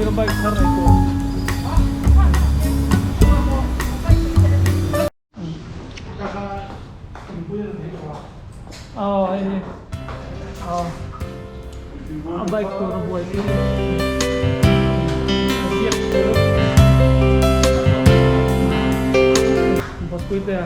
ka bike thar nei tur. Aw hei hi aw a bike tur a buai pui boss pui te a.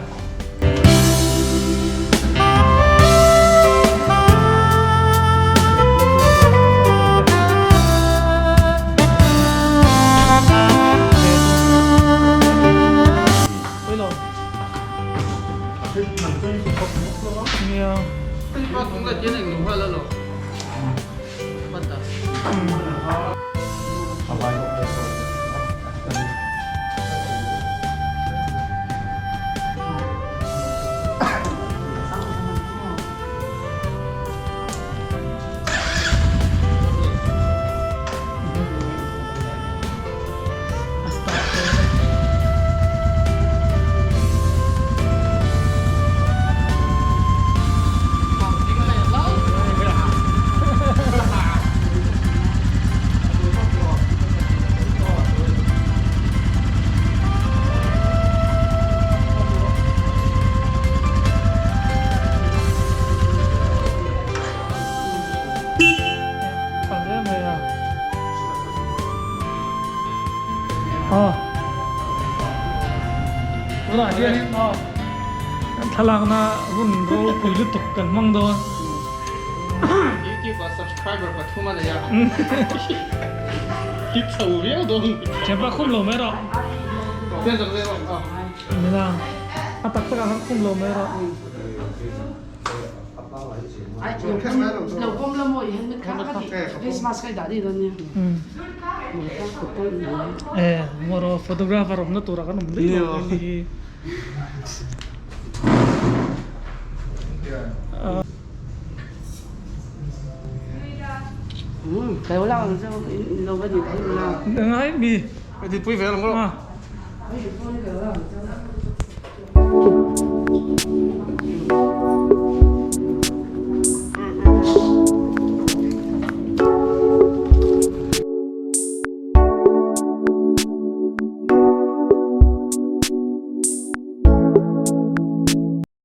Tunah hianin aw kan thlalakna hun ropui lutuk kan hmang dawn. YouTube ah subscriber pathum a nei a. Hit chho viau dawn. Thianpa khum lo mai rawh. Thian zak zel rawh. Nila a tak takah khan khum lo mai rawh. Lo pawm la maw i helmet kha ka ti face mask ka i dah dih dawn nia. E mawraw photographer awmna turah kan awm daih lo mai ni. Ngai mi. Pui ve ang rawh.